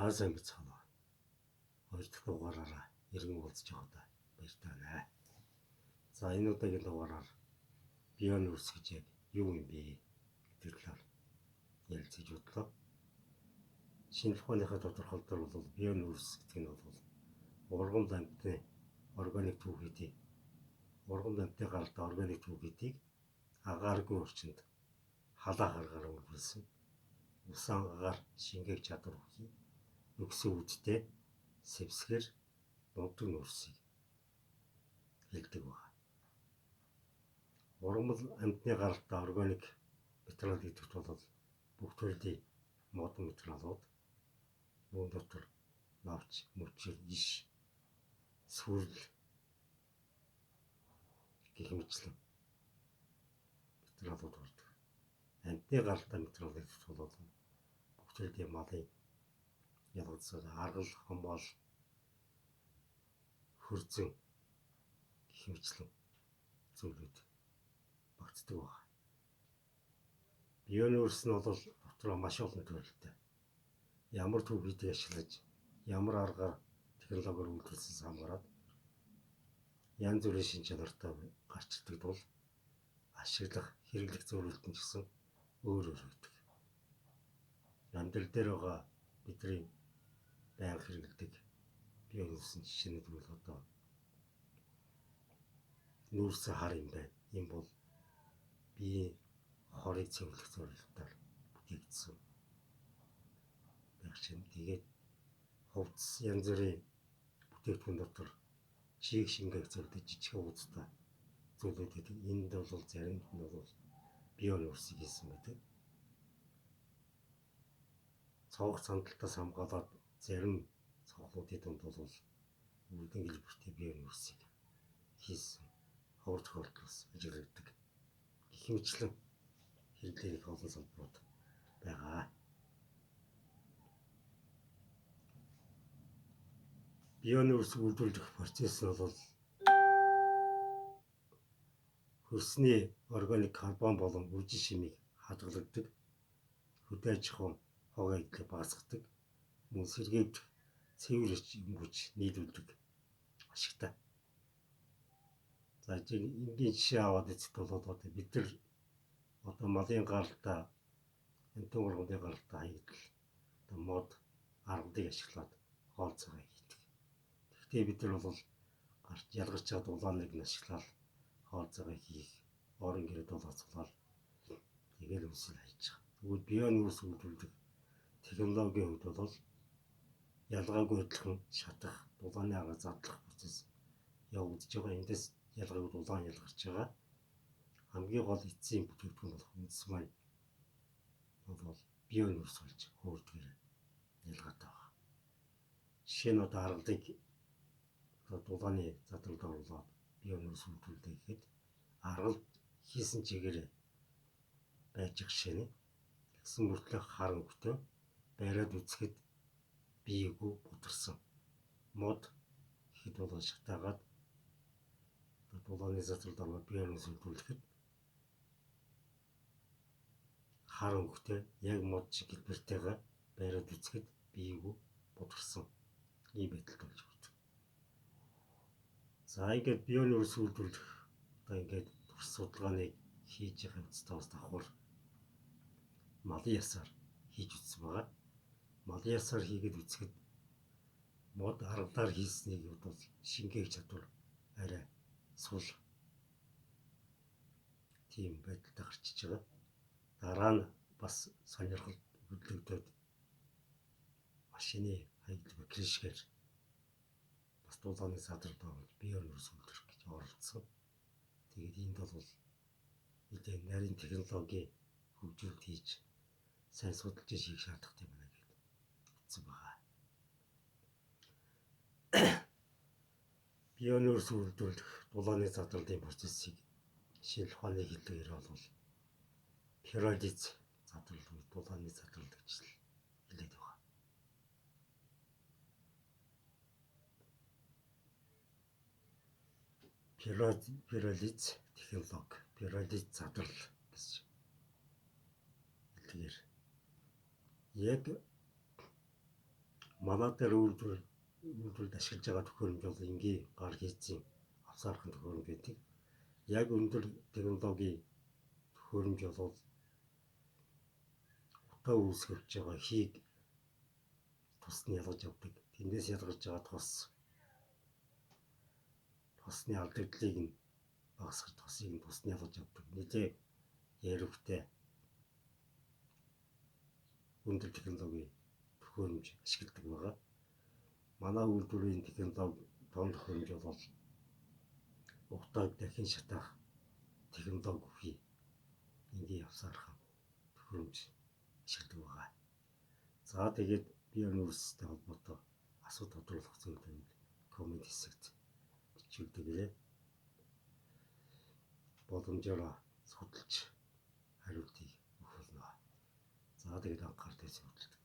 Та сайн бацгаана уу? Хоёр дахь дугаараараа иргэн уулзж байгаадаа баяртай байна. За, энэ удаагийн дугаараар био нүүрс гэж яг юу юм бэ гэдэг талаар ярилцаж бодлоо. Шинжлэх ухааныхаа тодорхойлолтоор бол био нүүрс гэдэг нь бол ургамал амьтны органик түүхийдийг, ургамал амьтны гаралтай органик түүхийдийг агааргүй орчинд халаах аргаар үйлдвэрлэсэн усан агаар шингээх чадвар бүхий үгсэн үүдтэй сэвсгэр нуудаг нүүрсийг хэлдэг байна. Ургамал амьтны гаралтай органик материал гэдэгт бол бүх төрлийн модон материалууд, юун дотор навч, мөчир, иш, сүрэл гэх мэтлэн материалууд ордог. Амьтны гаралтай материал гэдэгт бол бүх төрлийн малын ялгацсан аргал, хомбоол, хөрзөн гэх мэтлэн зүйлүүд багтдаг байна. Био нүүрс нь бол дотроо маш олон төрөлтэй. Ямар түүхийдийг ашиглаж, ямар аргаар технологиор үйлдвэрлэсэнээс хамаарат янз бүрийн шин чанартай гарчдаг тул ашиглах, хэрэглэх зөвлөлт нь ч гэсэн өөр өөр байдаг. Амьдрал дээр байгаа бидний байнга хэрэглэдэг био нүүрсийн жишээний тэгвэл одоо нүүрсэн хар юм байна. Энэ бол биеийн хорыг цэвэрлэх зорилгоор бүтээгдсэн байх чинь. Тэгээд хувцас янз бүрийн бүтээгдэхүүн дотор чийг шингээх зорилготой жижиг уудтай зүйлүүд гэдэг. Энд бол заримд нь бол био нүүрсийг хийсэн байдаг. Цонх сандалтаас хамгаалаад зарим цонхлуудын дунд бол үүдэн хэлбэртэй био нүүрсийг хийсэн ховор тохиолдолд ажиглагддаг. Гэх мэтчлэн хэрэглээний их олон салбарууд байгаа. Био нүүрс үйлдвэрлэх процесс нь бол хөрсний органик карбон болон үжин шимийг хадгалагддаг, хөдөө аж ахуйн хог аягдлыг багасгадаг, мөн сэргээдэг, цэвэр эрчим хүч нийлүүлдэг ашигтай. За, энгийн жишээ аваад үзэхэд бол одоо бид нар одоо малын гаралтай, амьтан ургамлын гаралтай хаягдал одоо мод аргалыг ашиглаад хоол цагаа хийдэг. Тэгэхдээ бид нар бол гарч ялгарч чад улааныг нь ашиглаад хоол цагаа хийх, орон гэрээ дулаацуулаад тэгэл үсэл хайж байгаа. Тэгвэл био нүүрс үйлдвэрлэдэг технологийн хувьд бол ялгаагүй адилхан шатах, дулааны арга задлах процесс явагдаж байгаа. Эндээс ялгаагүй дулаан ялгарч байгаа. Хамгийн гол эцсийн бүтээгдэхүүн болох үндэс маань бол био нүүрс болж хөөрдгөр ялгаатай байна. Жишээ нь одоо аргалыг одоо дулааны задралд оруулаад био нүүрс үйлдвэрлэдэг гэхэд аргал хийсэн чигээр байж байгаа жишээ нь. Тэгсэн мөртлөө хар өнгөтэй, бариад үзэхэд биегүй бутарсан. Мод гэхэд бол шатаагаад дулааны задралд оруулаад био нүүрс үйлдвэрлэхэд хар өнгөтэй яг мод шиг хэлбэртэйгээ бариад үзэхэд биегүй бутарсан ийм байдалд болж өгдөг. За, ингээд био нүүрс үйлдвэрлэх одоо ингээд турш судалгааныг хийж байгаа явцдаа бас давхар малын ясаар хийж үзсэн байгаа. Малын ясаар хийгээд үзэхэд мод аргалаар хийснийг бол шингээх чадвар арай сул тийм байдалтай гарчиж байгаа. Дараа нь бас сонирхол хөдлөгдөөд машины хаягдл бактеришгээр бас дулааны задралд оруулж био нүүрс үйлдвэрлэх гэж оролдсон. Тэгээд энд бол нэлээд нарийн технологийн хөгжүүлэлт хийж сайн судалж хийх шаардлагатай байна гэдээ утсан байгаа. Био нүүрс үйлдвэрлэх дулааны задралын процессыг шинжлэх ухааны хэллэгээр бол пиролиз задрал, дулааны задрал гэж хэлээд байгаа. Пиролиз технологи, пиролиз задрал гэж хэллэгээр яг Манай дээр үйлдвэрт ашиглаж байгаа төхөөрөмж бол энгийн гар хийцийн авсаархан төхөөрөмж байдаг. Яг өндөр технологийн төхөөрөмж бол утаа үүсгэж байгаа хийг тусны ялгаж авдаг. Тэндээс ялгаж байгаа тосны алдагдлыг нь багасгах, тосыг нь тусны ялгаж авдаг. Нэлээ ярвхтай өндөр технологийн төхөөрөмж ашигладаг байгаа. Манай үйлдвэрийн технологи том төхөөрөмж бол утааг дахин шатаах технологи бүхий энгийн авсаархан төхөөрөмж ашигладаг байгаа. За, тэгээд био нүүрстэй холбоотой асуулт тодруулах зүйл байвал comment хэсэгт бичүүлдэгээрэй. Боломжоор судалж хариултыг өгөх болно. За, тэгээд анхаарал тавьсан.